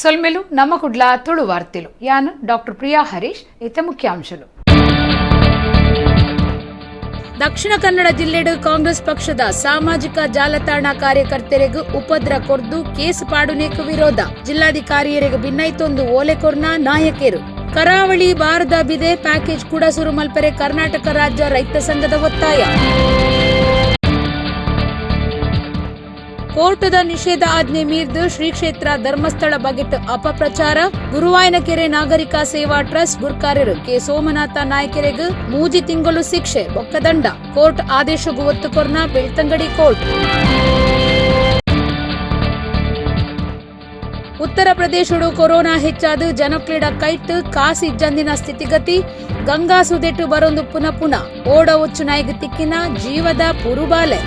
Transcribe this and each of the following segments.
ಸೊಲ್ಮೆಲು ನಮ್ಮ ಕುಡ್ಲ ತುಳು ವಾರ್ತೆಲು. ಯಾನು ಡಾಕ್ಟರ್ ಪ್ರಿಯಾ ಹರೀಶ್. ಇತ್ತ ಮುಖ್ಯಾಂಶಲು. ದಕ್ಷಿಣ ಕನ್ನಡ ಜಿಲ್ಲೆಡು ಕಾಂಗ್ರೆಸ್ ಪಕ್ಷದ ಸಾಮಾಜಿಕ ಜಾಲತಾಣ ಕಾರ್ಯಕರ್ತರಿಗೂ ಉಪದ್ರ ಕೊರ್ದು ಕೇಸ್ ಪಾಡುನೇಕು ವಿರೋಧ. ಜಿಲ್ಲಾಧಿಕಾರಿಯರಿಗೆ ಭಿನ್ನೈತೊಂದು ಓಲೆ ಕೊರ್ನ ನಾಯಕರು. ಕರಾವಳಿ ಬಾರದ ಬಿದೆ ಪ್ಯಾಕೇಜ್ ಕೂಡ ಸುರು ಮಲ್ಪರೆ ಕರ್ನಾಟಕ ರಾಜ್ಯ ರೈತ ಸಂಘದ ಒತ್ತಾಯ. ಕೋರ್ಟದ ನಿಷೇಧ ಆಜ್ಞೆ ಮೀರ್ದು ಶ್ರೀ ಕ್ಷೇತ್ರ ಧರ್ಮಸ್ಥಳ ಬಗೆಟ್ ಅಪಪ್ರಚಾರ. ಗುರುವಾಯನಕೆರೆ ನಾಗರಿಕ ಸೇವಾ ಟ್ರಸ್ಟ್ ಗುರ್ಕಾರರು ಕೆ ಸೋಮನಾಥ ನಾಯಕರಿಗೆ 3 ತಿಂಗಳು ಶಿಕ್ಷೆ ಬೊಕ್ಕದಂಡ. ಕೋರ್ಟ್ ಆದೇಶಗೂ ಒತ್ತು ಕೊರ್ನ ಬೆಳ್ತಂಗಡಿ ಕೋರ್ಟ್. ಉತ್ತರ ಪ್ರದೇಶಡು ಕೊರೋನಾ ಹೆಚ್ಚಾದ ಜನಕ್ಲೆಡ ಕೈಟ್ ಕಾಸಿ ಜಂದಿನ ಸ್ಥಿತಿಗತಿ. ಗಂಗಾ ಸುದೆಟ್ಟು ಬರೊಂದು ಪುನಃ ಪುನಃ ಓಡ ಒಚ್ಚು ನಾಯಿಗೆ ತಿಕ್ಕಿನ ಜೀವದ ಪುರುಬಾಲೆ.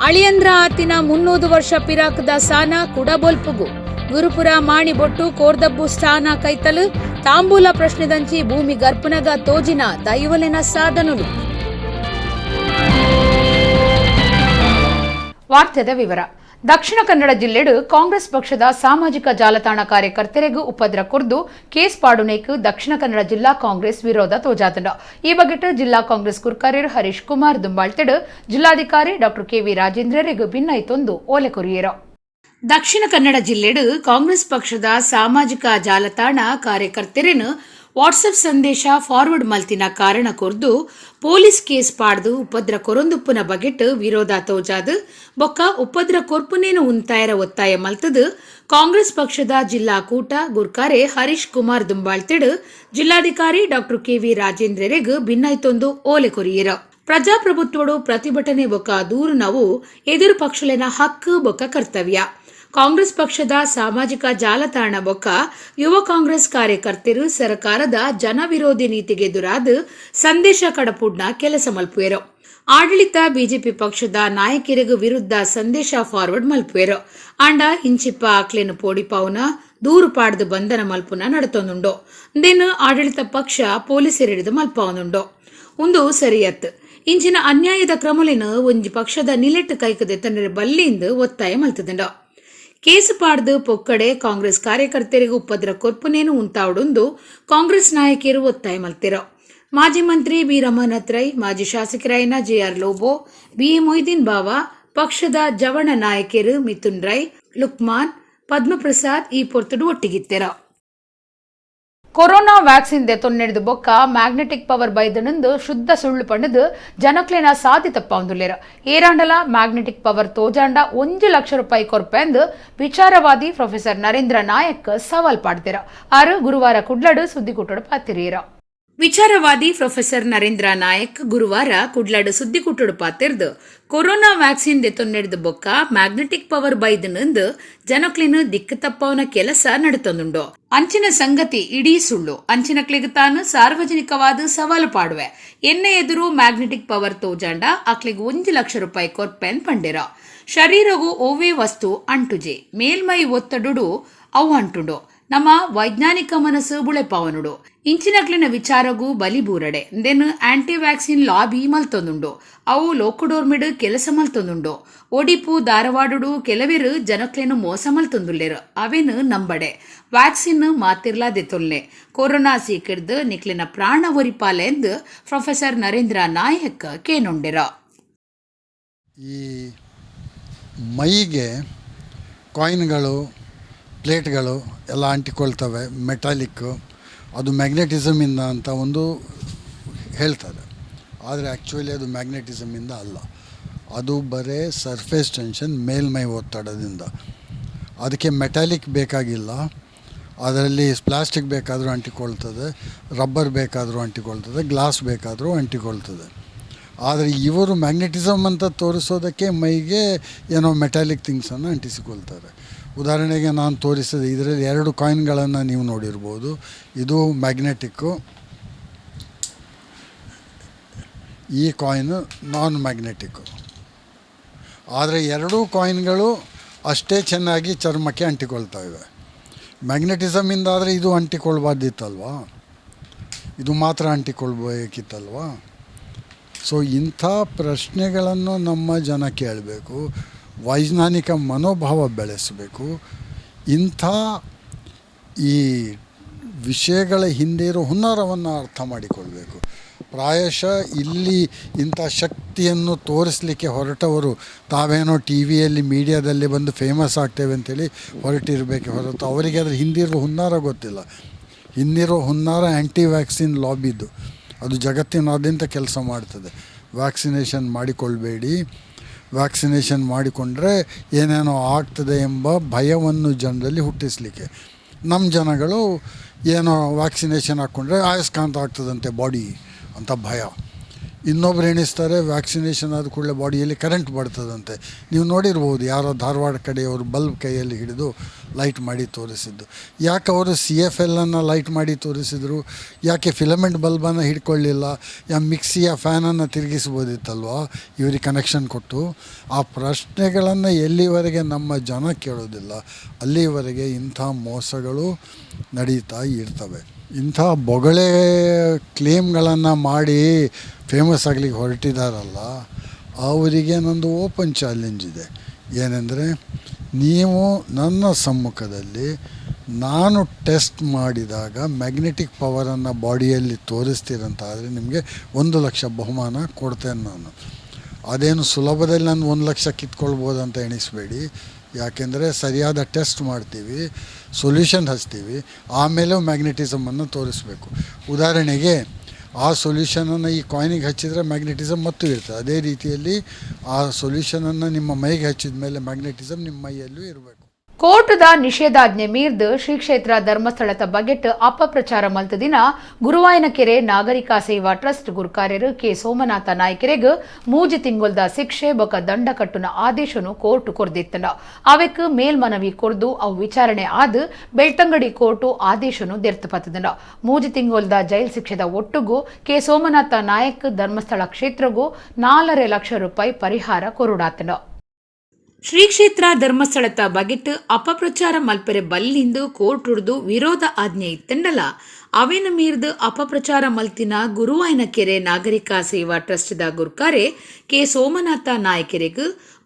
ಅಳಿಯಂದ್ರ ಆತಿನ 300 ವರ್ಷ ಪಿರಾಕದ ಸಾನ ಕುಡಬೊಲ್ಪುಗು. ಗುರುಪುರ ಮಾಣಿಬೊಟ್ಟು ಕೋರ್ದಬ್ಬು ಸ್ಥಾನ ಕೈತಲು ತಾಂಬೂಲ ಪ್ರಶ್ನೆದಂಚಿ ಭೂಮಿ ಗರ್ಪುನಗ ತೋಜಿನ ದೈವಲಿನ ಸಾಧನುಲು. ವಾರ್ತೆದ ವಿವರ. ದಕ್ಷಿಣ ಕನ್ನಡ ಜಿಲ್ಲೆಡು ಕಾಂಗ್ರೆಸ್ ಪಕ್ಷದ ಸಾಮಾಜಿಕ ಜಾಲತಾಣ ಕಾರ್ಯಕರ್ತರಿಗೂ ಉಪದ್ರ ಕೊರ್ದು ಕೇಸ್ ಪಾಡುನೇಕು ದಕ್ಷಿಣ ಕನ್ನಡ ಜಿಲ್ಲಾ ಕಾಂಗ್ರೆಸ್ ವಿರೋಧ ತೋಜಾತಂಡ. ಈ ಬಗೆಟ್ ಜಿಲ್ಲಾ ಕಾಂಗ್ರೆಸ್ ಗುರ್ಕಾರ್ಯರು ಹರೀಶ್ ಕುಮಾರ್ ದುಂಬಾಳ್ತೆಡು ಜಿಲ್ಲಾಧಿಕಾರಿ ಡಾಕ್ಟರ್ ಕೆವಿ ರಾಜೇಂದ್ರರಿಗೂ ಭಿನ್ನೈತೊಂದು ಓಲೆ ಕೊರಿಯರು. ದಕ್ಷಿಣ ಕನ್ನಡ ಜಿಲ್ಲೆಡು ಕಾಂಗ್ರೆಸ್ ಪಕ್ಷದ ಸಾಮಾಜಿಕ ಜಾಲತಾಣ ಕಾರ್ಯಕರ್ತರನ್ನು ವಾಟ್ಸ್ಆಪ್ ಸಂದೇಶ ಫಾರ್ವರ್ಡ್ ಮಲ್ತಿನ ಕಾರಣ ಕೊರ್ದು ಪೊಲೀಸ್ ಕೇಸ್ ಪಾಡ್ದು ಉಪದ್ರ ಕೊರೊಂದುಪ್ಪುನ ಬಗೆಟ್ ವಿರೋಧ ತೋಜಾದು ಬೊಕ್ಕ ಉಪದ್ರ ಕೊರ್ಪುನೇನು ಉಂತಾಯರ ಒತ್ತಾಯ ಮಲ್ತದು ಕಾಂಗ್ರೆಸ್ ಪಕ್ಷದ ಜಿಲ್ಲಾ ಕೂಟ ಗುರ್ಕಾರೆ ಹರೀಶ್ ಕುಮಾರ್ ದುಂಬಾಳ್ತೆಡು ಜಿಲ್ಲಾಧಿಕಾರಿ ಡಾಕ್ಟರ್ ಕೆವಿ ರಾಜೇಂದ್ರರೆಗ್ ಭಿನ್ನೈತೊಂದು ಓಲೆ ಕೊರಿಯರು. ಪ್ರಜಾಪ್ರಭುತ್ವಡು ಪ್ರತಿಭಟನೆ ಬೊಕ್ಕ ದೂರು ನಾವು ಎದುರು ಪಕ್ಷಲೆನ ಹಕ್ಕು ಬೊಕ್ಕ ಕರ್ತವ್ಯ. ಕಾಂಗ್ರೆಸ್ ಪಕ್ಷದ ಸಾಮಾಜಿಕ ಜಾಲತಾಣ ಬೊಕ್ಕ ಯುವ ಕಾಂಗ್ರೆಸ್ ಕಾರ್ಯಕರ್ತರು ಸರ್ಕಾರದ ಜನವಿರೋಧಿ ನೀತಿಗೆ ಎದುರಾದ ಸಂದೇಶ ಕಡಪುಡ್ನ ಕೆಲಸ ಮಲ್ಪುವೆರು. ಆಡಳಿತ ಬಿಜೆಪಿ ಪಕ್ಷದ ನಾಯಕರಿಗೂ ವಿರುದ್ಧ ಸಂದೇಶ ಫಾರ್ವರ್ಡ್ ಮಲ್ಪುವೆರು. ಆಂಡ ಇಂಚಿಪ್ಪ ಆಕ್ಲೇನು ಪೋಡಿಪಾವುನ ದೂರು ಪಾಡ್ದು ಬಂಧನ ಮಲ್ಪುನ ನಡತೊಂದುಂಡು. Then ಆಡಳಿತ ಪಕ್ಷ ಪೊಲೀಸರಿಡಿದು ಮಲ್ಪಾವನುಂಡು. ಉಂದು ಸರಿಯತ್. ಇಂಚಿನ ಅನ್ಯಾಯದ ಕ್ರಮಲಿನ ಒಂಜಿ ಪಕ್ಷದ ನಿಲೆಟ್ಟು ಕೈಕದೆ ತನ್ನರೆ ಬಲ್ಲಿಂದು ಒತ್ತಾಯ ಮಲ್ತದುಂಡು. ಕೇಸು ಪಾಡ್ದು ಪೊಕ್ಕಡೆ ಕಾಂಗ್ರೆಸ್ ಕಾರ್ಯಕರ್ತರಿಗೂ ಉಪದ್ರ ಕೊರ್ಪುನೇನು ಉಂತಾವಡೊಂದು ಕಾಂಗ್ರೆಸ್ ನಾಯಕಿಯರು ಒತ್ತಾಯ ಮಲ್ತಿರೋ. ಮಾಜಿ ಮಂತ್ರಿ ಬಿ ರಮಾನಾಥ್ ರೈ, ಮಾಜಿ ಶಾಸಕರಾಯನ ಜೆಆರ್ ಲೋಬೋ, ಬಿ ಮೊಯ್ದೀನ್ ಬಾವಾ, ಪಕ್ಷದ ಜವಣ ನಾಯಕಿಯರು ಮಿಥುನ್ ರೈ, ಲುಕ್ಮಾನ್, ಪದ್ಮಪ್ರಸಾದ್ ಈ ಪೊರ್ತುಡು ಒಟ್ಟಿಗಿತ್ತೆರ. ಕೊರೋನಾ ವ್ಯಾಕ್ಸಿನ್ ದೆ ತೊನ್ನೆಡ್ದು ಬೊಕ್ಕ ಮ್ಯಾಗ್ನೆಟಿಕ್ ಪವರ್ ಬೈದನಂದು ಶುದ್ಧ ಸುಳ್ಳು ಪಂಡದು ಜನಕ್ಲೆನ ಸಾದಿ ತಪ್ಪಾವಂದುಲ್ಲೇರ. ಏರಾಂಡಲ ಮ್ಯಾಗ್ನೆಟಿಕ್ ಪವರ್ ತೋಜಾಂಡ 1 ಲಕ್ಷ ರೂಪಾಯಿ ಕೊರ್ಪೆಂದು ವಿಚಾರವಾದಿ ಪ್ರೊಫೆಸರ್ ನರೇಂದ್ರ ನಾಯಕ್ ಸವಾಲ್ ಪಾಡ್ದಿರ. ಆರು ಗುರುವಾರ ಕುಡ್ಲಡು ಸುದ್ದಿಕೂಟಡು ಪಾತಿರಿಯರ. ವಿಚಾರವಾದಿ ಪ್ರೊಫೆಸರ್ ನರೇಂದ್ರ ನಾಯಕ್ ಗುರುವಾರ ಕುಡ್ಲಾಡು ಸುದ್ದಿಕೂಟಡು ಪಾತಿರ್ದು ಕೊರೋನಾ ವ್ಯಾಕ್ಸಿನ್ ದೆತೊನ್ನೆಡ್ದು ಬೊಕ್ಕ ಮ್ಯಾಗ್ನೆಟಿಕ್ ಪವರ್ ಬೈದನಂದು ಜನಕ್ಲೆನ್ ದಿಕ್ಕು ತಪ್ಪವನ ಕೆಲಸ ನಡತೊಂದುಂಡು. ಅಂಚಿನ ಸಂಗತಿ ಇಡೀ ಸುಳ್ಳು. ಅಂಚಿನ ತಾನು ಸಾರ್ವಜನಿಕವಾದ ಸವಾಲು ಪಾಡುವೆ. ಎನ್ನೆ ಎದುರು ಮ್ಯಾಗ್ನೆಟಿಕ್ ಪವರ್ ತೋಜಾಂಡ ಅಕ್ಲಿಗೆ 1 ಲಕ್ಷ ರೂಪಾಯಿ ಕೊರ್ಪೆನ್ ಪಂಡಿರ. ಶರೀರಗೂ ಓವೇ ವಸ್ತು ಅಂಟುಜೆ, ಮೇಲ್ಮೈ ಒತ್ತಡುಡು ಅವು ಅಂಟುಂಡು. ನಮ್ಮ ವೈಜ್ಞಾನಿಕ ಮನಸ್ಸು ಬುಳೆಪಾವನುಡು. ಇಂಚಿನಕ್ಲಿನ ವಿಚಾರಗೂ ಬಲಿ ಬೂರಡೆ. Then aunty vaccine lobby ಮಲ್ತೊಂದುಂಡು. ಅವು ಲೋಕಡೋರ್ಮಿಡ್ ಕೆಲಸ ಮಲ್ತೊಂದುಂಡು. ಒಡಿಪು ಧಾರವಾಡುಡು ಕೆಲವೆರು ಜನಕ್ಲೆನು ಮೋಸ ಮಲ್ತೊಂದುಲ್ಲೆರು. ಅವೇನು ನಂಬಡೆ. ವ್ಯಾಕ್ಸಿನ್ ಮಾತಿರ್ಲಾ ದೆತೊಲ್ನೆ. ಕೊರೋನಾ ಸೀಕಿಡ್ದು ನಿಕ್ಲಿನ ಪ್ರಾಣ ಒರಿಪಾಲೆಂದು ಪ್ರೊಫೆಸರ್ ನರೇಂದ್ರ ನಾಯಕ್ ಕೇನೊಂಡೆರ. ಈ ಮೈಗೆ ಕಾಯಿನ್ಗಳು, ಪ್ಲೇಟ್ಗಳು ಎಲ್ಲ ಅಂಟಿಕೊಳ್ತವೆ, ಮೆಟಾಲಿಕ್ಕು, ಅದು ಮ್ಯಾಗ್ನೆಟಿಸಮಿಂದ ಅಂತ ಒಂದು ಹೇಳ್ತಾರೆ. ಆದರೆ ಆ್ಯಕ್ಚುಲಿ ಅದು ಮ್ಯಾಗ್ನೆಟಿಸಮಿಂದ ಅಲ್ಲ, ಅದು ಬರೇ ಸರ್ಫೇಸ್ ಟೆನ್ಷನ್, ಮೇಲ್ಮೈ ಒತ್ತಡದಿಂದ. ಅದಕ್ಕೆ ಮೆಟಾಲಿಕ್ ಬೇಕಾಗಿಲ್ಲ. ಅದರಲ್ಲಿ ಪ್ಲಾಸ್ಟಿಕ್ ಬೇಕಾದರೂ ಅಂಟಿಕೊಳ್ತದೆ, ರಬ್ಬರ್ ಬೇಕಾದರೂ ಅಂಟಿಕೊಳ್ತದೆ, ಗ್ಲಾಸ್ ಬೇಕಾದರೂ ಅಂಟಿಕೊಳ್ತದೆ. ಆದರೆ ಇವರು ಮ್ಯಾಗ್ನೆಟಿಸಮ್ ಅಂತ ತೋರಿಸೋದಕ್ಕೆ ಮೈಗೆ ಏನೋ ಮೆಟಾಲಿಕ್ ಥಿಂಗ್ಸನ್ನು ಅಂಟಿಸಿಕೊಳ್ತಾರೆ. ಉದಾಹರಣೆಗೆ ನಾನು ತೋರಿಸಿದ ಇದರಲ್ಲಿ 2 ಕಾಯಿನ್ಗಳನ್ನು ನೀವು ನೋಡಿರ್ಬೋದು. ಇದು ಮ್ಯಾಗ್ನೆಟಿಕ್ಕು, ಈ ಕಾಯಿನು ನಾನ್ ಮ್ಯಾಗ್ನೆಟಿಕ್ಕು. ಆದರೆ 2 ಕಾಯಿನ್ಗಳು ಅಷ್ಟೇ ಚೆನ್ನಾಗಿ ಚರ್ಮಕ್ಕೆ ಅಂಟಿಕೊಳ್ತಾ ಇವೆ. ಮ್ಯಾಗ್ನೆಟಿಸಮಿಂದ ಆದರೆ ಇದು ಅಂಟಿಕೊಳ್ಬಾರ್ದಿತ್ತಲ್ವಾ, ಇದು ಮಾತ್ರ ಅಂಟಿಕೊಳ್ಬೇಕಿತ್ತಲ್ವಾ. So ಇಂಥ ಪ್ರಶ್ನೆಗಳನ್ನು ನಮ್ಮ ಜನ ಕೇಳಬೇಕು, ವೈಜ್ಞಾನಿಕ ಮನೋಭಾವ ಬೆಳೆಸಬೇಕು. ಇಂಥ ಈ ವಿಷಯಗಳ ಹಿಂದೆ ಇರೋ ಹುನ್ನಾರವನ್ನು ಅರ್ಥ ಮಾಡಿಕೊಳ್ಬೇಕು. ಪ್ರಾಯಶಃ ಇಲ್ಲಿ ಇಂಥ ಶಕ್ತಿಯನ್ನು ತೋರಿಸಲಿಕ್ಕೆ ಹೊರಟವರು ತಾವೇನೋ ಟಿವಿಯಲ್ಲಿ, ಮೀಡಿಯಾದಲ್ಲಿ ಬಂದು ಫೇಮಸ್ ಆಗ್ತೇವೆ ಅಂತೇಳಿ ಹೊರಟಿರಬೇಕೆ ಹೊರತು ಅವರಿಗೆ ಅದರ ಹಿಂದಿರುವ ಹುನ್ನಾರ ಗೊತ್ತಿಲ್ಲ. ಹಿಂದಿರೋ ಹುನ್ನಾರ ಆ್ಯಂಟಿ ವ್ಯಾಕ್ಸಿನ್ ಲಾಬಿದ್ದು, ಅದು ಜಗತ್ತಿನಾದ್ಯಂತ ಕೆಲಸ ಮಾಡ್ತದೆ. ವ್ಯಾಕ್ಸಿನೇಷನ್ ಮಾಡಿಕೊಳ್ಬೇಡಿ, ವ್ಯಾಕ್ಸಿನೇಷನ್ ಮಾಡಿಕೊಂಡ್ರೆ ಏನೇನೋ ಆಗ್ತದೆ ಎಂಬ ಭಯವನ್ನು ಜನರಲ್ಲಿ ಹುಟ್ಟಿಸಲಿಕ್ಕೆ. ನಮ್ಮ ಜನಗಳು ಏನೋ ವ್ಯಾಕ್ಸಿನೇಷನ್ ಹಾಕ್ಕೊಂಡ್ರೆ ಆಯಸ್ಕಾಂತ ಆಗ್ತದಂತೆ ಬಾಡಿ ಅಂತ ಭಯ. ಇನ್ನೊಬ್ರು ಎಣಿಸ್ತಾರೆ ವ್ಯಾಕ್ಸಿನೇಷನ್ ಆದ ಕೂಡಲೇ ಬಾಡಿಯಲ್ಲಿ ಕರೆಂಟ್ ಬರ್ತದಂತೆ. ನೀವು ನೋಡಿರ್ಬೋದು, ಯಾರೋ ಧಾರವಾಡ ಕಡೆಯವರು ಬಲ್ಬ್ ಕೈಯಲ್ಲಿ ಹಿಡಿದು ಲೈಟ್ ಮಾಡಿ ತೋರಿಸಿದ್ದು. ಯಾಕೆ ಅವರು ಸಿಎಫ್ಎಲ್ಲನ್ನು ಲೈಟ್ ಮಾಡಿ ತೋರಿಸಿದರು? ಯಾಕೆ ಫಿಲಮೆಂಟ್ ಬಲ್ಬನ್ನು ಹಿಡ್ಕೊಳ್ಳಿಲ್ಲ? ಯಾ ಮಿಕ್ಸಿಯ ಫ್ಯಾನನ್ನು ತಿರುಗಿಸ್ಬೋದಿತ್ತಲ್ವ ಇವರಿಗೆ ಕನೆಕ್ಷನ್ ಕೊಟ್ಟು? ಆ ಪ್ರಶ್ನೆಗಳನ್ನು ಎಲ್ಲಿವರೆಗೆ ನಮ್ಮ ಜನ ಕೇಳೋದಿಲ್ಲ, ಅಲ್ಲಿವರೆಗೆ ಇಂಥ ಮೋಸಗಳು ನಡೀತಾ ಇರ್ತವೆ. ಇಂಥ ಬೊಗಳೆ ಕ್ಲೇಮ್ಗಳನ್ನು ಮಾಡಿ ಫೇಮಸ್ ಆಗಲಿಕ್ಕೆ ಹೊರಟಿದಾರಲ್ಲ, ಅವರಿಗೆ ನಂದು ಓಪನ್ ಚಾಲೆಂಜ್ ಇದೆ. ಏನೆಂದರೆ, ನೀವು ನನ್ನ ಸಮ್ಮುಖದಲ್ಲಿ ನಾನು ಟೆಸ್ಟ್ ಮಾಡಿದಾಗ ಮ್ಯಾಗ್ನೆಟಿಕ್ ಪವರನ್ನು ಬಾಡಿಯಲ್ಲಿ ತೋರಿಸ್ತೀರಂತ ಆದರೆ ನಿಮಗೆ 1 ಲಕ್ಷ ಬಹುಮಾನ ಕೊಡ್ತೇನೆ ನಾನು. ಅದೇನು ಸುಲಭದಲ್ಲಿ ನಾನು 1 ಲಕ್ಷ ಕಿತ್ಕೊಳ್ಬೋದು ಅಂತ ಎಣಿಸಬೇಡಿ. ಯಾಕೆಂದರೆ ಸರಿಯಾದ ಟೆಸ್ಟ್ ಮಾಡ್ತೀವಿ, ಸೊಲ್ಯೂಷನ್ ಹಚ್ತೀವಿ, ಆಮೇಲೆ ಮ್ಯಾಗ್ನೆಟಿಸಮನ್ನು ತೋರಿಸಬೇಕು. ಉದಾಹರಣೆಗೆ, ಆ ಸೊಲ್ಯೂಷನನ್ನು ಈ ಕಾಯಿನಿಗೆ ಹಚ್ಚಿದರೆ ಮ್ಯಾಗ್ನೆಟಿಸಮ್ ಮತ್ತು ಇರ್ತದೆ. ಅದೇ ರೀತಿಯಲ್ಲಿ ಆ ಸೊಲ್ಯೂಷನನ್ನು ನಿಮ್ಮ ಮೈಗೆ ಹಚ್ಚಿದ ಮೇಲೆ ಮ್ಯಾಗ್ನೆಟಿಸಮ್ ನಿಮ್ಮ ಮೈಯಲ್ಲೂ ಇರಬೇಕು. ಕೋರ್ಟದ ನಿಷೇಧಾಜ್ಞೆ ಮೀರ್ದು ಶ್ರೀ ಕ್ಷೇತ್ರ ಧರ್ಮಸ್ಥಳದ ಬಗೆಟ್ ಅಪಪ್ರಚಾರ ಮಲ್ತದಿನ ಗುರುವಾಯನಕೆರೆ ನಾಗರಿಕ ಸೇವಾ ಟ್ರಸ್ಟ್ ಗುರುಕಾರ್ಯರು ಕೆ ಸೋಮನಾಥ ನಾಯ್ಕರೆಗ್ 3 ತಿಂಗೊಲ್ದ ಶಿಕ್ಷೆ ಬೊಕ ದಂಡ ಕಟ್ಟುನ ಆದೇಶನು ಕೋರ್ಟ್ ಕೊರ್ದಿತ್ತಂಡ. ಅವೆಕ್ ಮೇಲ್ಮನವಿ ಕೊರ್ದು ಅವು ವಿಚಾರಣೆ ಆದ್ ಬೆಳ್ತಂಗಡಿ ಕೋರ್ಟು ಆದೇಶನು ದೆರ್ತು ಪತ್ತದಂಡ. 3 ತಿಂಗೊಲ್ದ ಜೈಲ್ ಶಿಕ್ಷೆದ ಒಟ್ಟುಗು ಕೆ ಸೋಮನಾಥ ನಾಯಕ್ ಧರ್ಮಸ್ಥಳ ಕ್ಷೇತ್ರಗೂ 4.5 ಲಕ್ಷ ರೂಪಾಯಿ ಪರಿಹಾರ ಕೊರುಡಾತಂಡ. ಶ್ರೀ ಕ್ಷೇತ್ರ ಧರ್ಮಸ್ಥಳದ ಬಗೆಟ್ ಅಪಪ್ರಚಾರ ಮಲ್ಪೆರೆ ಬಲ್ಲಿಂದು ಕೋರ್ಟ್ ಹುಡ್ದು ವಿರೋಧ ಆಜ್ಞೆ ಇತ್ತಂಡಲ, ಅವೇನು ಮೀರ್ದು ಅಪಪ್ರಚಾರ ಮಲ್ತಿನ ಗುರುವಾಯನಕೆರೆ ನಾಗರಿಕ ಸೇವಾ ಟ್ರಸ್ಟ್ದ ಗುರ್ಕಾರೆ ಕೆ ಸೋಮನಾಥ ನಾಯಕರಿಗ್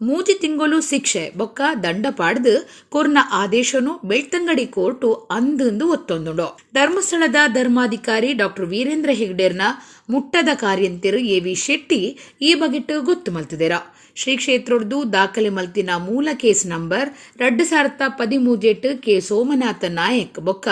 3 ತಿಂಗಳು ಶಿಕ್ಷೆ ಬೊಕ್ಕ ದಂಡ ಪಾಡ್ದು ಕೊರ್ನ ಆದೇಶನು ಬೆಳ್ತಂಗಡಿ ಕೋರ್ಟು ಅಂದಂದು ಒತ್ತೊಂದುಂಡು. ಧರ್ಮಸ್ಥಳದ ಧರ್ಮಾಧಿಕಾರಿ ಡಾಕ್ಟರ್ ವೀರೇಂದ್ರ ಹೆಗ್ಡೇರ್ನ ಮುಟ್ಟದ ಕಾರ್ಯಂತೆರು ಎ ವಿ ಶೆಟ್ಟಿ ಈ ಬಗೆಟ್ ಗೊತ್ತು ಮಲ್ತಿದೆರ. ಶ್ರೀ ಕ್ಷೇತ್ರೊಡ್ದು ದಾಖಲೆ ಮಲ್ತಿನ ಮೂಲ case number 2013 K Somanatha Nayak ಬೊಕ್ಕ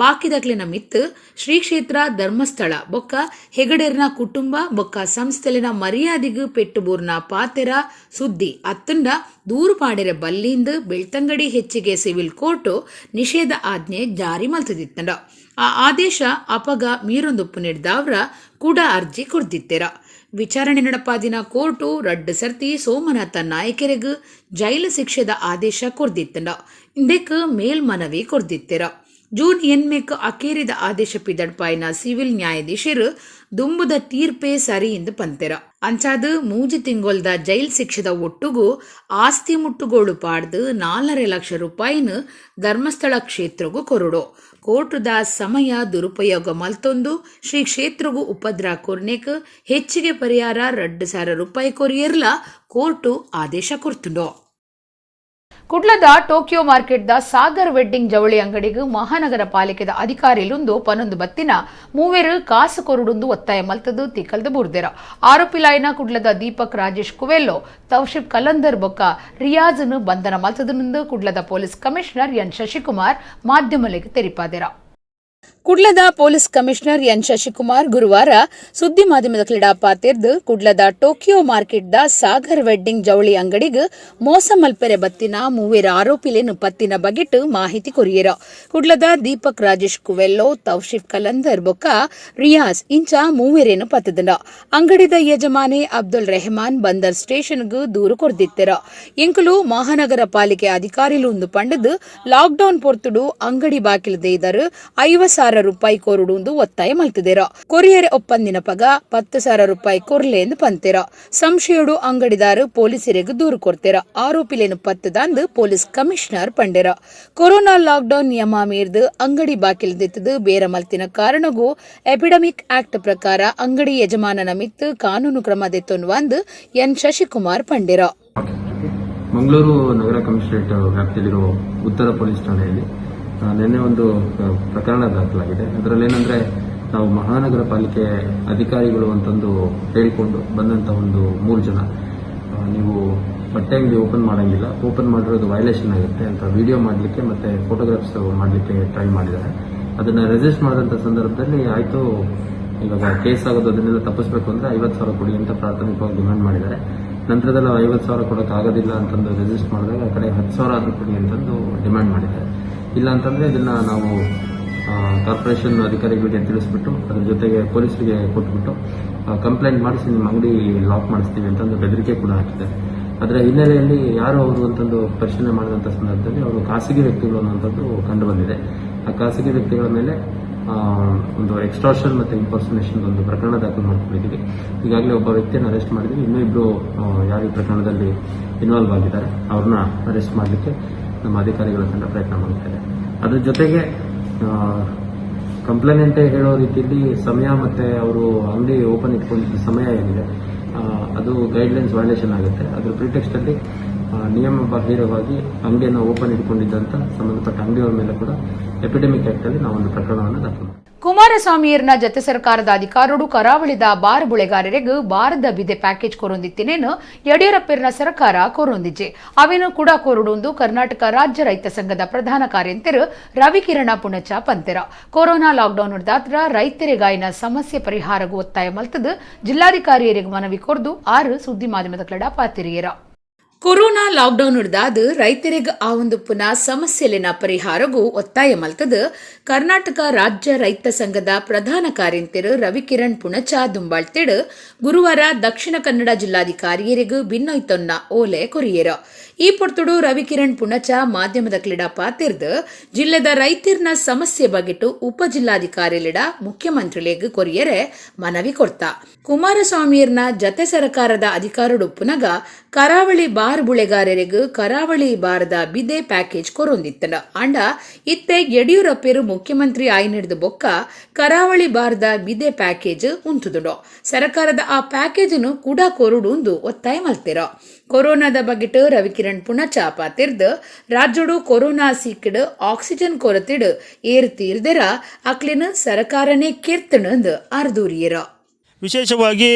ಬಾಕಿದಕ್ಲಿನ ಮಿತ್ತು ಶ್ರೀ ಕ್ಷೇತ್ರ ಧರ್ಮಸ್ಥಳ ಬೊಕ್ಕ ಹೆಗಡೆರ್ನ ಕುಟುಂಬ ಬೊಕ್ಕ ಸಂಸ್ಥೆಲಿನ ಮರ್ಯಾದೆಗು ಪೆಟ್ಟುಬೂರ್ನ ಪಾತೆರ, ಸುದ್ದಿ ಅತ್ತಂಡ ದೂರು ಪಾಡೆರೆ ಬಲ್ಲಿಂದು ಬೆಳ್ತಂಗಡಿ ಹೆಚ್ಚಿಗೆ ಸಿವಿಲ್ ಕೋರ್ಟು ನಿಷೇಧ ಆಜ್ಞೆ ಜಾರಿ ಮಲ್ತದಿತ್ತಂಡ. ಆ ಆದೇಶ ಅಪಗ ಮೀರೊಂದುಪ್ಪು ನೀಡ್ದಾವ್ರ ಕೂಡ ಅರ್ಜಿ ಕೊಡ್ದಿತ್ತೆರ. ವಿಚಾರಣೆ ನಡಪಾದಿನ ಕೋರ್ಟು ರಡ್ಡು ಸರ್ತಿ ಸೋಮನಾಥ ನಾಯಕರಿಗ್ ಜೈಲು ಶಿಕ್ಷೆದ ಆದೇಶ ಕೊರ್ದಿತ್ತಂಡ. ಇಂದೆಕ್ ಮೇಲ್ಮನವಿ ಕೊರ್ದಿತ್ತೆರ. ಜೂನ್ ಎನ್ಮೆಕ್ ಅಕೇರಿದ ಆದೇಶ ಪಿದಡ್ಪಾಯಿನ ಸಿವಿಲ್ ನ್ಯಾಯಾಧೀಶರು ದುಂಬುದ ತೀರ್ಪೇ ಸರಿ ಎಂದು ಪಂತೆರ. ಅಂಚಾದ 3 ತಿಂಗೊಲ್ದ ಜೈಲ್ ಶಿಕ್ಷೆದ ಒಟ್ಟುಗು ಆಸ್ತಿ ಮುಟ್ಟುಗೋಳು ಪಾಡ್ದು 4.5 ಲಕ್ಷ ರೂಪಾಯಿನ ಧರ್ಮಸ್ಥಳ ಕ್ಷೇತ್ರಗೂ ಕೊರಡು. ಕೋರ್ಟುದ ಸಮಯ ದುರುಪಯೋಗ ಮಲ್ತೊಂದು ಶ್ರೀ ಕ್ಷೇತ್ರಗೂ ಉಪದ್ರ ಕೊರ್ನೆಕ್ ಹೆಚ್ಚಿಗೆ ಪರಿಹಾರ 2000 ರೂಪಾಯಿ ಕೊರಿಯರ್ಲ ಕೋರ್ಟು ಆದೇಶ ಕೊರ್ತುಂಡು. ಕುಡ್ಲದ ಟೋಕಿಯೋ ಮಾರ್ಕೆಟ್ದ ಸಾಗರ್ ವೆಡ್ಡಿಂಗ್ ಜವಳಿ ಅಂಗಡಿಗೆ ಮಹಾನಗರ ಪಾಲಿಕೆದ ಅಧಿಕಾರಿಲುಂದು ಪನೊಂದು ಬತ್ತಿನ ಮೂವೆರು ಕಾಸು ಕೊರುಡುಂದು ಒತ್ತಾಯ ಮಲ್ತದು ತಿಕಲ್ದು ಬುರ್ದೆರ. ಆರೋಪಿಲಾಯಿನ ಕುಡ್ಲದ ದೀಪಕ್ ರಾಜೇಶ್ ಕುವೆಲ್ಲೋ, ತೌಶಿಫ್ ಕಲಂದರ್ ಬೊಕ್ಕ ರಿಯಾಜ್ನು ಬಂಧನ ಮಲ್ತದನಿಂದು ಕುಡ್ಲದ police commissioner N Shashikumar ಮಾಧ್ಯಮಲೆಗ್ ತೆರಿಪಾದೆರ. ಕುಡ್ಲದ police commissioner N Shashikumar ಗುರುವಾರ ಸುದ್ದಿ ಮಾಧ್ಯಮದ ಕ್ರೀಡಾ ಪಾತೆರ್ದು, ಕುಡ್ಲದ ಟೋಕಿಯೋ ಮಾರ್ಕೆಟ್ದ ಸಾಗರ್ ವೆಡ್ಡಿಂಗ್ ಜವಳಿ ಅಂಗಡಿಗೆ ಮೋಸ ಮಲ್ಪೆರೆ ಬತ್ತಿನ ಮೂವೆರ ಆರೋಪಿಲೇನು ಪತ್ತಿನ ಬಗೆಟ್ ಮಾಹಿತಿ ಕೊರಿಯರ. ಕುಡ್ಲದ ದೀಪಕ್ ರಾಜೇಶ್ ಕುವೆಲ್ಲೋ, ತೌಶಿಫ್ ಕಲಂದರ್ ಬೊಕ್ಕ ರಿಯಾಜ್ ಇಂಚ ಮೂವೆರೇನು ಪತ್ತದಂಡ. ಅಂಗಡಿದ ಯಜಮಾನೆ ಅಬ್ದುಲ್ ರೆಹಮಾನ್ ಬಂದರ್ ಸ್ಟೇಷನ್ಗ್ ದೂರು ಕೊರ್ದಿತ್ತೆರ. ಎಂಕುಲು ಮಹಾನಗರ ಪಾಲಿಕೆ ಅಧಿಕಾರಿಲು ಒಂದು ಪಂಡದು ಲಾಕ್ಡೌನ್ ಪೊರ್ತುಡು ಅಂಗಡಿ ಬಾಕಿಲು ದೇದರು 50 50,000 ರೂಪಾಯಿ ಕೊರಡು ಒತ್ತಾಯ ಮಲ್ತಿದೆರ. ಕೊರಿಯರ್ ಒಪ್ಪಂದಿನ ಪಗ 10,000 ರೂಪಾಯಿ ಕೊರ್ಲೆ ಎಂದು ಪಂತೆರ. ಸಂಶಯೋಡು ಅಂಗಡಿದಾರ ಪೊಲೀಸರಿಗೆ ದೂರು ಕೊರ್ತೆರ. ಆರೋಪಿಲೇನು ಪತ್ತದಾಂದು ಪೊಲೀಸ್ ಕಮಿಷನರ್ ಪಂಡೆರ. ಕೊರೋನಾ ಲಾಕ್ಡೌನ್ ನಿಯಮ ಮೀರ್ದು ಅಂಗಡಿ ಬಾಕಿಲ್ದಿತ್ತದು ಬೇರ ಮಲ್ತಿನ ಕಾರಣಗೂ ಎಪಿಡೆಮಿಕ್ ಆಕ್ಟ್ ಪ್ರಕಾರ ಅಂಗಡಿ ಯಜಮಾನನ ಮಿತ್ತು ಕಾನೂನು ಕ್ರಮ ದೆತ್ತೊನ್ವಂದು ಎನ್ ಶಶಿಕುಮಾರ್ ಪಂಡೆರ. ಮಂಗಳೂರು ನಗರ ಕಮಿಷನರೇಟ್ ವ್ಯಾಪ್ತಿಯಲ್ಲಿರುವ ಉತ್ತರ ಪೊಲೀಸ್ ಠಾಣೆಯಲ್ಲಿ ನಿನ್ನೆ ಒಂದು ಪ್ರಕರಣ ದಾಖಲಾಗಿದೆ. ಅದರಲ್ಲಿ ಏನಂದ್ರೆ, ನಾವು ಮಹಾನಗರ ಪಾಲಿಕೆ ಅಧಿಕಾರಿಗಳು ಅಂತಂದು ಹೇಳಿಕೊಂಡು ಬಂದಂತ ಒಂದು ಮೂರು ಜನ, ನೀವು ಬಟ್ಟೆ ಅಂಗಡಿ ಓಪನ್ ಮಾಡಂಗಿಲ್ಲ, ಓಪನ್ ಮಾಡಿರೋದು ವೈಲೇಷನ್ ಆಗುತ್ತೆ ಅಂತ ವಿಡಿಯೋ ಮಾಡಲಿಕ್ಕೆ ಮತ್ತೆ ಫೋಟೋಗ್ರಾಫ್ಸ್ ಮಾಡಲಿಕ್ಕೆ ಟ್ರೈ ಮಾಡಿದ್ದಾರೆ. ಅದನ್ನ ರೆಸಿಸ್ಟ್ ಮಾಡಿದಂತ ಸಂದರ್ಭದಲ್ಲಿ, ಆಯ್ತು, ಇವಾಗ ಕೇಸ್ ಆಗೋದು ಅದನ್ನೆಲ್ಲ ತಪ್ಪಿಸ್ಬೇಕು ಅಂದ್ರೆ 50,000 ಕೊಡಿ ಅಂತ ಪ್ರಾಥಮಿಕವಾಗಿ ಡಿಮ್ಯಾಂಡ್ ಮಾಡಿದ್ದಾರೆ. ನಂತರದಲ್ಲಿ ಅವ್ರು 50,000 ಕೊಡೋಕೆ ಆಗೋದಿಲ್ಲ ಅಂತಂದು ರೆಸಿಸ್ಟ್ ಮಾಡಿದಾಗ, ಆ ಕಡೆ 10,000 ಆದ್ರೂ ಕೊಡಿ ಅಂತಂದು ಡಿಮ್ಯಾಂಡ್ ಮಾಡಿದ್ದಾರೆ. ಇಲ್ಲ ಅಂತಂದ್ರೆ ಇದನ್ನ ನಾವು ಕಾರ್ಪೊರೇಷನ್ ಅಧಿಕಾರಿಗಳಿಗೆ ತಿಳಿಸ್ಬಿಟ್ಟು, ಅದ್ರ ಜೊತೆಗೆ ಪೊಲೀಸರಿಗೆ ಕೊಟ್ಬಿಟ್ಟು ಕಂಪ್ಲೇಂಟ್ ಮಾಡಿಸಿ ನಿಮ್ಮ ಅಂಗಡಿ ಲಾಕ್ ಮಾಡಿಸ್ತೀವಿ ಅಂತಂದು ಬೆದರಿಕೆ ಕೂಡ ಹಾಕಿದ್ದಾರೆ. ಅದರ ಹಿನ್ನೆಲೆಯಲ್ಲಿ ಯಾರು ಅವರು ಅಂತಂದು ಪರಿಶೀಲನೆ ಮಾಡಿದಂಥ ಸಂದರ್ಭದಲ್ಲಿ ಅವರು ಖಾಸಗಿ ವ್ಯಕ್ತಿಗಳು ಅನ್ನುವಂಥದ್ದು ಕಂಡು ಬಂದಿದೆ. ಆ ಖಾಸಗಿ ವ್ಯಕ್ತಿಗಳ ಮೇಲೆ ಒಂದು ಎಕ್ಸ್ಟಾರ್ಷನ್ ಮತ್ತು ಇಂಪರ್ಸನೇಷನ್ ಒಂದು ಪ್ರಕರಣ ದಾಖಲು ಮಾಡ್ಕೊಂಡಿದ್ದೀವಿ. ಈಗಾಗಲೇ ಒಬ್ಬ ವ್ಯಕ್ತಿಯನ್ನು ಅರೆಸ್ಟ್ ಮಾಡಿದ್ದೀವಿ. ಇನ್ನೂ ಇಬ್ಬರು ಯಾರು ಈ ಪ್ರಕರಣದಲ್ಲಿ ಇನ್ವಾಲ್ವ್ ಆಗಿದ್ದಾರೆ, ಅವ್ರನ್ನ ಅರೆಸ್ಟ್ ಮಾಡಲಿಕ್ಕೆ ನಮ್ಮ ಅಧಿಕಾರಿಗಳ ತಂಡ ಪ್ರಯತ್ನ ಮಾಡ್ತಾರೆ. ಅದ್ರ ಜೊತೆಗೆ ಕಂಪ್ಲೇನೆಂಟೇ ಹೇಳೋ ರೀತಿಯಲ್ಲಿ ಸಮಯ ಮತ್ತೆ ಅವರು ಅಂಗಡಿ ಓಪನ್ ಇಟ್ಕೊಂಡಿದ್ದ ಸಮಯ ಏನಿದೆ, ಅದು ಗೈಡ್ಲೈನ್ಸ್ ವೈಲೇಷನ್ ಆಗುತ್ತೆ. ಅದ್ರ ಪ್ರಿಟೆಕ್ಸ್ಟ್ ಅಲ್ಲಿ ನಿಯಮ ಬಾಹಿರವಾಗಿ ಅಂಗಡಿಯನ್ನು ಓಪನ್ ಇಟ್ಕೊಂಡಿದ್ದಂತ ಸಂಬಂಧಪಟ್ಟ ಅಂಗಡಿಯವರ ಮೇಲೆ ಕೂಡ ಎಪಿಡೆಮಿಕ್ ಆಕ್ಟ್ ಅಲ್ಲಿ ನಾವು ಒಂದು ಪ್ರಕರಣವನ್ನು ದಾಖಲು ಮಾಡ್ತೀವಿ. ಕುಮಾರಸ್ವಾಮಿಯರ್ನ ಜತೆ ಸರ್ಕಾರದ ಅಧಿಕಾರರು ಕರಾವಳಿದ ಬಾರ್ ಬುಳೆಗಾರರಿಗೆ ಬಾರದ ಬಿದೆ ಪ್ಯಾಕೇಜ್ ಕೊರೊಂದಿತ್ತಿನೇನು ಯಡಿಯೂರಪ್ಪರ್ನ ಸರ್ಕಾರ ಕೊರೊಂದಿಜೆ. ಅವೇನು ಕೂಡ ಕೊರಡುಂದು ಕರ್ನಾಟಕ ರಾಜ್ಯ ರೈತ ಸಂಘದ ಪ್ರಧಾನ ಕಾರ್ಯಂತೆರು ರವಿಕಿರಣ ಪುಣಚ ಪಂತೆರ. ಕೊರೋನಾ ಲಾಕ್ಡೌನ್ ದಾತ್ರ ರೈತರಿಗಾಯಿನ ಸಮಸ್ಯೆ ಪರಿಹಾರಗೂ ಒತ್ತಾಯ ಮಲ್ತದು ಜಿಲ್ಲಾಧಿಕಾರಿಯರಿಗೆ ಮನವಿ ಕೊರ್ದು ಆರು ಸುದ್ದಿ ಮಾಧ್ಯಮದ ಕ್ಲಡ ಪಾತಿರಿಯರ. ಕೊರೋನಾ ಲಾಕ್ಡೌನ್ ಹಿಡ್ದಾದ ರೈತರಿಗೆ ಆ ಒಂದು ಪುನಃ ಸಮಸ್ಯೆಲಿನ ಪರಿಹಾರಗೂ ಒತ್ತಾಯ ಮಲ್ತದ ಕರ್ನಾಟಕ ರಾಜ್ಯ ರೈತ ಸಂಘದ ಪ್ರಧಾನ ಕಾರ್ಯಂತೆರು ರವಿಕಿರಣ್ ಪುಣಚ ದುಂಬಾಳ್ತಿಡು ಗುರುವಾರ ದಕ್ಷಿಣ ಕನ್ನಡ ಜಿಲ್ಲಾಧಿಕಾರಿಯರಿಗೂ ಬಿನ್ನೊಯ್ತೊನ್ನ ಓಲೆ ಕೊರಿಯರ. ಈ ಪೊರ್ತುಡು ರವಿಕಿರಣ್ ಪುಣಚ ಮಾಧ್ಯಮದ ಕ್ಲಿಡ ಪಾತಿರ್ದು ಜಿಲ್ಲೆದ ರೈತಿರ್ನ ಸಮಸ್ಯೆ ಬಗೆಟು ಉಪ ಜಿಲ್ಲಾಧಿಕಾರಿಲಿಡ ಮುಖ್ಯಮಂತ್ರಿಲೆಗ್ ಕೊರಿಯರೆ ಮನವಿ ಕೊರ್ತ. ಕುಮಾರಸ್ವಾಮಿಯರ್ನ ಜತೆ ಸರ್ಕಾರದ ಅಧಿಕಾರಡು ಪುನಗ ಕರಾವಳಿ ಬಾರ್ ಬುಳೆಗಾರರಿಗೆ ಕರಾವಳಿ ಬಾರದ ಬಿದೆ ಪ್ಯಾಕೇಜ್ ಕೊರೊಂದಿತ್ತನ. ಆಂಡ ಇತ್ತೆ ಯಡಿಯೂರಪ್ಪರು ಮುಖ್ಯಮಂತ್ರಿ ಆಯ್ನಿಡ್ದು ಬೊಕ್ಕ ಕರಾವಳಿ ಬಾರದ ಬಿದೆ ಪ್ಯಾಕೇಜ್ ಉಂತುದುಂಡು. ಸರ್ಕಾರದ ಆ ಪ್ಯಾಕೇಜನ್ನು ಕೂಡ ಕೊರುಡುಂದು ಒತ್ತಾಯ ಮಲ್ತಿರ. ಕೊರೋನಾದ ಬಗೆಟ್ ರವಿಕಿರಣ್ ಪುಣಚ ಪಾತಿರ್ದು ರಾಜ್ಯಡು ಕೊರೋನಾ ಸೀಕಿಡ್ ಆಕ್ಸಿಜನ್ ಕೊರತಿಡ್ ಏರ್ ತೀರ್ದೆರ ಅಕ್ಲಿನ ಸರ್ಕಾರನೇ ಕೆರ್ತಣಂದು ಅರ್ದೂರಿಯರ. ವಿಶೇಷವಾಗಿ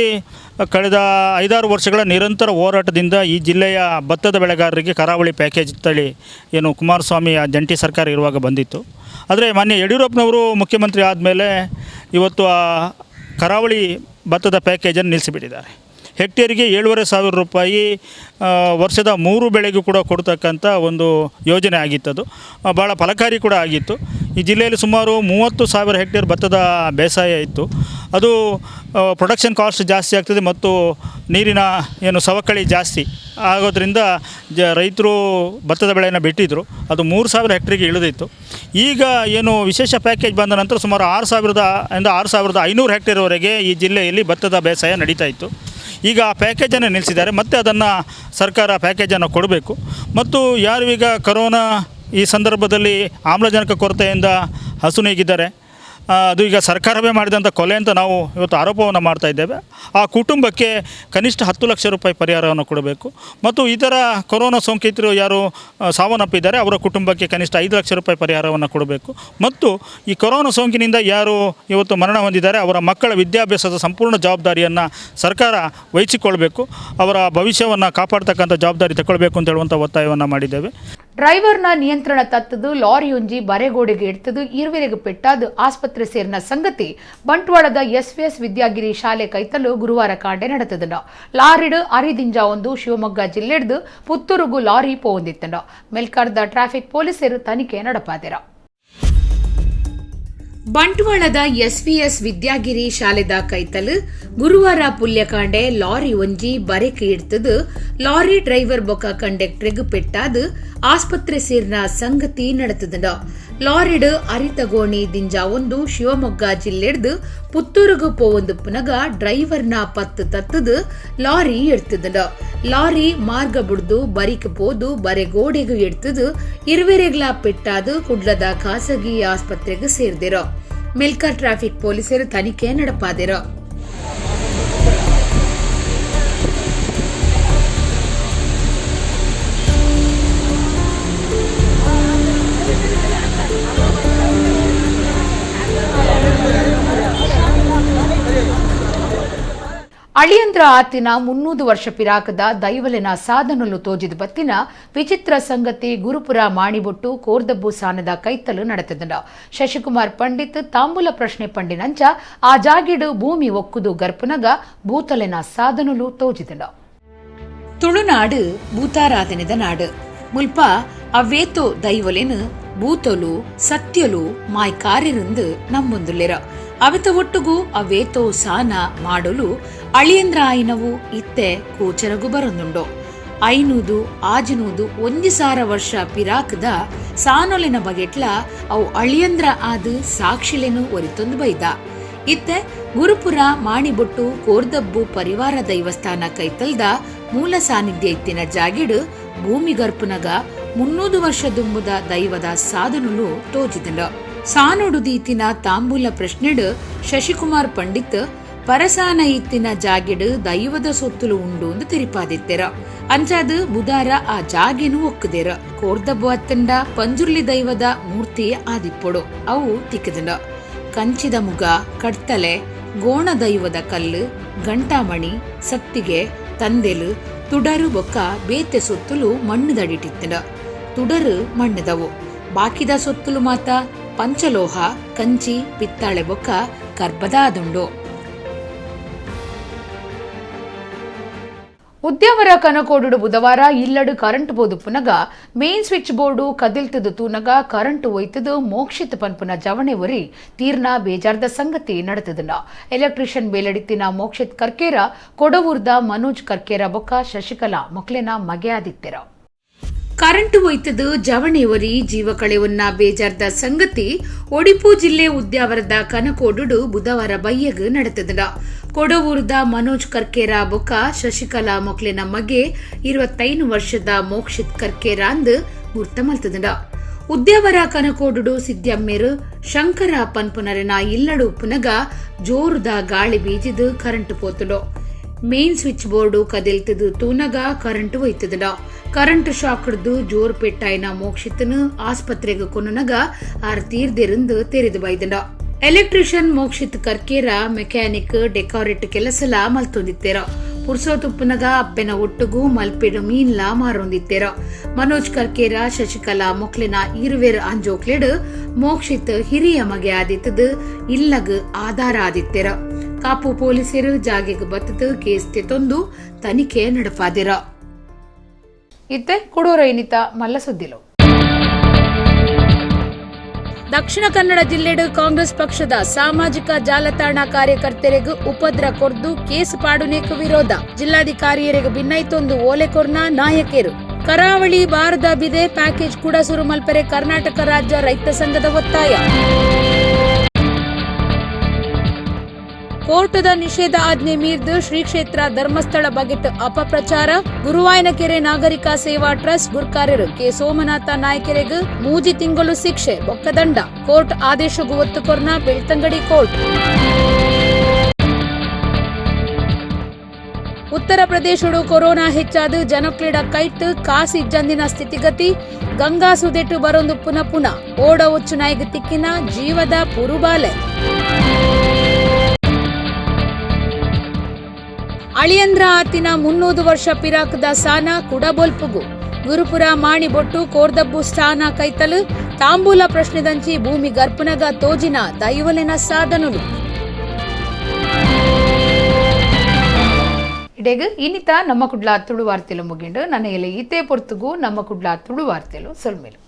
ಕಳೆದ ಐದಾರು ವರ್ಷಗಳ ನಿರಂತರ ಹೋರಾಟದಿಂದ ಈ ಜಿಲ್ಲೆಯ ಭತ್ತದ ಬೆಳೆಗಾರರಿಗೆ ಕರಾವಳಿ ಪ್ಯಾಕೇಜ್ ತಳಿ ಏನು ಕುಮಾರಸ್ವಾಮಿಯ ಜಂಟಿ ಸರ್ಕಾರ ಇರುವಾಗ ಬಂದಿತ್ತು. ಆದರೆ ಮಾನ್ಯ ಯಡಿಯೂರಪ್ಪನವರು ಮುಖ್ಯಮಂತ್ರಿ ಆದಮೇಲೆ ಇವತ್ತು ಆ ಕರಾವಳಿ ಭತ್ತದ ಪ್ಯಾಕೇಜನ್ನು ನಿಲ್ಲಿಸಿಬಿಟ್ಟಿದ್ದಾರೆ. ಹೆಕ್ಟೇರಿಗೆ 7500 ರೂಪಾಯಿ ವರ್ಷದ ಮೂರು ಬೆಳೆಗೂ ಕೂಡ ಕೊಡ್ತಕ್ಕಂಥ ಒಂದು ಯೋಜನೆ ಆಗಿತ್ತದು. ಭಾಳ ಫಲಕಾರಿ ಕೂಡ ಆಗಿತ್ತು. ಈ ಜಿಲ್ಲೆಯಲ್ಲಿ ಸುಮಾರು 30,000 ಹೆಕ್ಟೇರ್ ಭತ್ತದ ಬೇಸಾಯ ಇತ್ತು. ಅದು ಪ್ರೊಡಕ್ಷನ್ ಕಾಸ್ಟ್ ಜಾಸ್ತಿ ಆಗ್ತದೆ ಮತ್ತು ನೀರಿನ ಏನು ಸವಕಳಿ ಜಾಸ್ತಿ ಆಗೋದ್ರಿಂದ ರೈತರು ಭತ್ತದ ಬೆಳೆಯನ್ನು ಬಿಟ್ಟಿದ್ದರು. ಅದು 3000 ಹೆಕ್ಟೇರಿಗೆ ಇಳಿದಿತ್ತು. ಈಗ ಏನು ವಿಶೇಷ ಪ್ಯಾಕೇಜ್ ಬಂದ ನಂತರ ಸುಮಾರು 6000 ಇಂದ 6500 ಹೆಕ್ಟೇರ್ವರೆಗೆ ಈ ಜಿಲ್ಲೆಯಲ್ಲಿ ಭತ್ತದ ಬೇಸಾಯ ನಡೀತಾ ಇತ್ತು. ಈಗ ಆ ಪ್ಯಾಕೇಜನ್ನು ನಿಲ್ಲಿಸಿದ್ದಾರೆ. ಮತ್ತು ಅದನ್ನು ಸರ್ಕಾರ ಪ್ಯಾಕೇಜನ್ನು ಕೊಡಬೇಕು. ಮತ್ತು ಯಾರು ಈಗ ಕರೋನಾ ಈ ಸಂದರ್ಭದಲ್ಲಿ ಆಮ್ಲಜನಕ ಕೊರತೆಯಿಂದ ಅಸುನೀಗಿದ್ದಾರೆ, ಅದು ಈಗ ಸರ್ಕಾರವೇ ಮಾಡಿದಂಥ ಕೊಲೆ ಅಂತ ನಾವು ಇವತ್ತು ಆರೋಪವನ್ನು ಮಾಡ್ತಾ ಇದ್ದೇವೆ. ಆ ಕುಟುಂಬಕ್ಕೆ ಕನಿಷ್ಠ 10 ಲಕ್ಷ ರೂಪಾಯಿ ಪರಿಹಾರವನ್ನು ಕೊಡಬೇಕು. ಮತ್ತು ಇತರ ಕೊರೋನಾ ಸೋಂಕಿತರು ಯಾರು ಸಾವನ್ನಪ್ಪಿದ್ದಾರೆ, ಅವರ ಕುಟುಂಬಕ್ಕೆ ಕನಿಷ್ಠ 5 ಲಕ್ಷ ರೂಪಾಯಿ ಪರಿಹಾರವನ್ನು ಕೊಡಬೇಕು. ಮತ್ತು ಈ ಕೊರೋನಾ ಸೋಂಕಿನಿಂದ ಯಾರು ಇವತ್ತು ಮರಣ ಹೊಂದಿದ್ದಾರೆ, ಅವರ ಮಕ್ಕಳ ವಿದ್ಯಾಭ್ಯಾಸದ ಸಂಪೂರ್ಣ ಜವಾಬ್ದಾರಿಯನ್ನು ಸರ್ಕಾರ ವಹಿಸಿಕೊಳ್ಬೇಕು. ಅವರ ಭವಿಷ್ಯವನ್ನು ಕಾಪಾಡ್ತಕ್ಕಂಥ ಜವಾಬ್ದಾರಿ ತಗೊಳ್ಬೇಕು ಅಂತ ಹೇಳುವಂಥ ಒತ್ತಾಯವನ್ನು ಮಾಡಿದ್ದೇವೆ. ಡ್ರೈವರ್ನ ನಿಯಂತ್ರಣ ತತ್ತದು ಲಾರಿಯೊಂಜಿ ಬರೆಗೋಡೆಗೆ ಇಡ್ತದು ಇರುವೆರೆಗೆ ಪೆಟ್ಟಾದು ಆಸ್ಪತ್ರೆ ಸೇರಿನ ಸಂಗತಿ ಬಂಟ್ವಾಳದ ಎಸ್ವಿಎಸ್ ವಿದ್ಯಾಗಿರಿ ಶಾಲೆ ಕೈತಲು ಗುರುವಾರ ಕಾಂಡೆ ನಡೆತದನು. ಲಾರಿಡು ಅರಿದಿಂಜ ಒಂದು ಶಿವಮೊಗ್ಗ ಜಿಲ್ಲೆಡ್ದು ಪುತ್ತೂರುಗು ಲಾರಿ ಪೋವೊಂದಿತ್ತಂಡ. ಮೆಲ್ಕಾರ್ದ ಟ್ರಾಫಿಕ್ ಪೊಲೀಸರು ತನಿಖೆ ನಡಪಾದೆರ. ಬಂಟ್ವಾಳದ ಎಸ್ವಿಎಸ್ ವಿದ್ಯಾಗಿರಿ ಶಾಲೆದ ಕೈತಲು ಗುರುವಾರ ಪುಲ್ಯಕಾಂಡೆ ಲಾರಿ ಒಂಜಿ ಬರೆಕ್ ಇಡ್ತದು ಲಾರಿ ಡ್ರೈವರ್ ಬೊಕ ಕಂಡಕ್ಟರ್ಗ್ ಪೆಟ್ಟಾದು ಆಸ್ಪತ್ರೆ ಸೇರಿನ ಸಂಗತಿ ನಡೆತದ. ಲಾರಿಡ್ ಅರಿತಗೋಣಿ ದಿಂಜಾವೊಂದು ಶಿವಮೊಗ್ಗ ಜಿಲ್ಲೆಡ್ದು ಪುತ್ತೂರುಗು ಪೋವೊಂದು ಪುನಗ ಡ್ರೈವರ್ನ ಪತ್ತು ತತ್ತದು ಲಾರಿ ಎಡ್ತದ. ಲಾರಿ ಮಾರ್ಗ ಬುಡ್ದು ಬರಿಕ್ ಪೋದು ಬರೆಗೋಡೆಗು ಎಡ್ತದು ಇರುವೆರೆಗ್ಲಾ ಪೆಟ್ಟಾದು ಕುಡ್ಲದ ಖಾಸಗಿ ಆಸ್ಪತ್ರೆಗೆ ಸೇರ್ದಿರೋ. ಮೆಲ್ಕಾ ಟ್ರಾಫಿಕ್ ಪೊಲೀಸರು ತನಿಖೆ ನಡಪಾದಿರೋ. ಅಳಿಯಂದ್ರ ಆತಿನ 300 ವರ್ಷ ಪಿರಾಕದ ದೈವಲೆನ ಸಾಧನಲು ತೋಜಿದ ಬತ್ತಿನ ವಿಚಿತ್ರ ಸಂಗತಿ ಗುರುಪುರ ಮಾಣಿಬೊಟ್ಟು ಕೋರ್ದಬ್ಬು ಸಾನದ ಕೈತಲು ನಡೆತದ. ಶಶಿಕುಮಾರ್ ಪಂಡಿತ್ ತಾಂಬೂಲ ಪ್ರಶ್ನೆ ಪಂಡಿನಂಚ ಆ ಜಾಗಿಡು ಭೂಮಿ ಒಕ್ಕುದು ಗರ್ಪುನಗ ಭೂತಲೆನ ಸಾಧನಲು ತೋಜಿದನು. ತುಳುನಾಡು ಭೂತಾರಾಧನೆದ ನಾಡು. ಮುಲ್ಪ ಅವೇತೋ ದೈವಲೆನು ಭೂತಲು ಸತ್ಯಲು ಮಾಯ್ಕಾರಿರಂದು ನಂಬೊಂದುಲ್ಲೆರ. ಅವೆತ ಒಟ್ಟುಗು ಅವೇತೋ ಸಾನ ಮಾಡಲು ಅಳಿಯಂದ್ರ ಆಯಿನವು ಇತ್ತೆ ಕೋಚರಗು ಬರೊಂದುಂಡು. 500 600 1000 ವರ್ಷ ಪಿರಾಕದ ಸಾನೊಲಿನ ಬಗೆಟ್ಲ ಅವು ಅಳಿಯಂದ್ರ ಆದ ಸಾಕ್ಷಿಲೆನು ಒರಿತೊಂದು ಬೈದ. ಇತ್ತೆ ಗುರುಪುರ ಮಾಣಿಬೊಟ್ಟು ಕೋರ್ದಬ್ಬು ಪರಿವಾರ ದೈವಸ್ಥಾನ ಕೈತಲ್ದ ಮೂಲ ಸಾನ್ನಿಧ್ಯ ಇತ್ತಿನ ಜಾಗಿಡು ಭೂಮಿಗರ್ಪುನಗ 300 ವರ್ಷ ದುಂಬುದ ದೈವದ ಸಾಧನಲು ತೋಜಿದಂಡ. ಸಾನೊಡುದೀತಿನ ತಾಂಬೂಲ ಪ್ರಶ್ನೆಡು ಶಶಿಕುಮಾರ್ ಪಂಡಿತ್ ಪರಸಾನ ಇತ್ತಿನ ಜಾಗಿಡು ದೈವದ ಸೊತ್ತುಲು ಉಂಡು ಎಂದು ತಿರಿಪಾದಿತ್ತೆರ. ಅಂಚಾದ ಬುಧಾರ ಆ ಜಾಗೆನು ಒಕ್ಕುದೆರ. ಕೋರ್ದಬ್ಬು ಅತ್ತಂಡ ಪಂಜುರ್ಲಿ ದೈವದ ಮೂರ್ತಿ ಆದಿಪ್ಪೊಡು ಅವು ತಿಕ್ಕದಂಡ. ಕಂಚಿದ ಮುಗ, ಕಡ್ತಲೆ, ಗೋಣ ದೈವದ ಕಲ್ಲು, ಗಂಟಾಮಣಿ, ಸತ್ತಿಗೆ, ತಂದೆಲು, ತುಡರು ಬೊಕ್ಕ ಬೇತೆ ಸೊತ್ತುಲು ಮಣ್ಣುದಡಿಟಿತ್ತಂಡ. ತುಡರು ಮಣ್ಣದವು, ಬಾಕಿದ ಸೊತ್ತುಲು ಮಾತ ಪಂಚಲೋಹ, ಕಂಚಿ, ಪಿತ್ತಾಳೆ ಬೊಕ್ಕ ಕರ್ಬದಾದುಂಡು. ಉದ್ಯಾವರ ಕನಕೋಡು ಬುಧವಾರ ಇಲ್ಲಡು ಕರೆಂಟ್ ಬೋದು ಪುನಗ ಮೇನ್ ಸ್ವಿಚ್ ಬೋರ್ಡು ಕದಿಲ್ತದು ತೂನಗ ಕರೆಂಟ್ ಒಯ್ತದು ಮೋಕ್ಷಿತ ಪನ್ಪುನ ಜವಣೆ ಒರಿ ತೀರ್ನ ಬೇಜಾರ್ದ ಸಂಗತಿ ನಡೆತದನ. ಎಲೆಕ್ಟ್ರಿಷಿಯನ್ ಬೇಲಡಿತ್ತಿನ ಮೋಕ್ಷಿತ್ ಕರ್ಕೇರ ಕೊಡವೂರ್ದ ಮನೋಜ್ ಕರ್ಕೇರ ಬೊಕ್ಕ ಶಶಿಕಲಾ ಮೊಕ್ಲೆನ ಮಗೆಯಾದಿತ್ತೆರ. ಕರೆಂಟ್ ಒಯ್ತದು ಜವಣೆ ಒರಿ ಜೀವ ಕಳೆವನ್ನ ಬೇಜಾರ್ದ ಸಂಗತಿ ಒಡಿಪು ಜಿಲ್ಲೆ ಉದ್ಯಾವರದ ಕನಕೋಡು ಬುಧವಾರ ಬಯ್ಯಗ್ ನಡೆತದ. ಕೊಡವೂರ್ದ ಮನೋಜ್ ಕರ್ಕೇರ ಬೊಕ್ಕ ಶಶಿಕಲಾ ಮೊಕ್ಲೆನ ಮಗೆ 25 ವರ್ಷದ ಮೋಕ್ಷಿತ್ ಕರ್ಕೇರ ಅಂದ್ ಗುರ್ತ ಮಲ್ತದ. ಉದ್ಯಾವರ ಕನಕೋಡು ಸಿದ್ಯಮ್ಮೇರು ಶಂಕರ ಪನ್ಪುನರೆನ ಇಲ್ಲಡು ಪುನಗ ಜೋರುದ ಗಾಳಿ ಬೀಜಿದು ಕರೆಂಟ್ ಪೋತುಡು. ಮೇನ್ ಸ್ವಿಚ್ ಬೋರ್ಡು ಕದೆಲ್ತದು ತೂನಗ ಕರೆಂಟ್ ಒಯ್ತದ. ಕರೆಂಟ್ ಶಾಕ್ ಹಿಡ್ದು ಜೋರು ಪೆಟ್ಟಾಯಿನ ಮೋಕ್ಷಿತನು ಆಸ್ಪತ್ರೆಗೆ ಕೊನನಗ ಆರ್ ತೀರ್ದೆರಂದು ತೆರೆದು ಬೈದನ. Electrician Mokshith Karkera mechanic decorate ಕೆಲಸಲ ಮಲ್ತೊಂದಿತ್ತೆರ. ಪುರ್ಸೋತುಪ್ಪನಗ ಅಪ್ಪೆನ ಒಟ್ಟುಗು ಮಲ್ಪೆಡು ಮೀನ್ಲ ಮಾರೊಂದಿತ್ತೆರ. ಮನೋಜ್ ಕರ್ಕೇರ ಶಶಿಕಲಾ ಮೊಕ್ಲೆನ ಇರುವೆರ್ ಅಂಜೋಕ್ಲೆಡ್ ಮೋಕ್ಷಿತ್ ಹಿರಿಯ ಮಗೆ ಆದಿತ್ತದು ಇಲ್ಲಗ್ ಆಧಾರ ಆದಿತ್ತೆರ. ಕಾಪು ಪೊಲೀಸರು ಜಾಗೆಗೆ ಬತ್ತದು ಕೇಸ್ ತೊಂದು ತನಿಖೆ ನಡಪಾದಿರ. ಇತ್ತೆ ಕುಡೂರ ಇನಿತ ಮಲ್ಲ ಸುದ್ದಿಲು. ದಕ್ಷಿಣ ಕನ್ನಡ ಜಿಲ್ಲೆಡು ಕಾಂಗ್ರೆಸ್ ಪಕ್ಷದ ಸಾಮಾಜಿಕ ಜಾಲತಾಣ ಕಾರ್ಯಕರ್ತರಿಗೂ ಉಪದ್ರ ಕೊರ್ದು ಕೇಸ್ ಪಾಡುನೇಕು ವಿರೋಧ. ಜಿಲ್ಲಾಧಿಕಾರಿಯರಿಗೆ ಭಿನ್ನೈತೊಂದು ಓಲೆ ಕೊರ್ನ ನಾಯಕರು. ಕರಾವಳಿ ಬಾರದ ಬಿದೆ ಪ್ಯಾಕೇಜ್ ಕೂಡ ಸುರು ಮಲ್ಪರೆ ಕರ್ನಾಟಕ ರಾಜ್ಯ ರೈತ ಸಂಘದ ಒತ್ತಾಯ. ಕೋರ್ಟದ ನಿಷೇಧ ಆಜ್ಞೆ ಮೀರಿದು ಶ್ರೀ ಕ್ಷೇತ್ರ ಧರ್ಮಸ್ಥಳ ಬಗೆಟ್ ಅಪಪ್ರಚಾರ. ಗುರುವಾಯನಕೆರೆ ನಾಗರಿಕ ಸೇವಾ ಟ್ರಸ್ಟ್ ಗುರ್ಕಾರರು ಕೆ ಸೋಮನಾಥ ನಾಯಕರಿಗೆ 3 ತಿಂಗಳು ಶಿಕ್ಷೆ ಬೊಕ್ಕದಂಡ. ಕೋರ್ಟ್ ಆದೇಶಗೂ ಒತ್ತು ಕೊರ್ನ ಬೆಳ್ತಂಗಡಿ ಕೋರ್ಟ್. ಉತ್ತರ ಪ್ರದೇಶಡು ಕೊರೋನಾ ಹೆಚ್ಚಾದ ಜನಕ್ಲೆಡ ಕೈಟ್ ಕಾಸಿ ಜಂದಿನ ಸ್ಥಿತಿಗತಿ. ಗಂಗಾ ಸುದೆಟ್ಟು ಬರೊಂದು ಪುನಃ ಪುನಃ ಓಡ ಒಚ್ಚು ನಾಯಿಗೆ ತಿಕ್ಕಿನ ಜೀವದ ಪುರುಬಾಲೆ. ಅಳಿಯಂದ್ರ ಆತಿನ 300 ವರ್ಷ ಪಿರಾಕದ ಸಾನ ಕುಡಬೊಲ್ಪುಗು. ಗುರುಪುರ ಮಾಣಿಬೊಟ್ಟು ಕೋರ್ದಬ್ಬು ಸ್ಥಾನ ಕೈತಲು ತಾಂಬೂಲ ಪ್ರಶ್ನೆದಂಚಿ ಭೂಮಿ ಗರ್ಪುನಗ ತೋಜಿನ ದೈವಲೆನ ಸಾಧನುಲು. ಇಡೆಗ್ ಇನ್ನಿತ ನಮ್ಮ ಕುಡ್ಲ ತುಳು ವಾರ್ತೆಲು ಮುಗಿಂಡು. ನನ್ನ ಎಲೆ ಈತೆ ಪೊರ್ತುಗು ನಮ್ಮ ಕುಡ್ಲ ತುಳು ವಾರ್ತೆಲು ಸೊಲ್ಮೇಲು.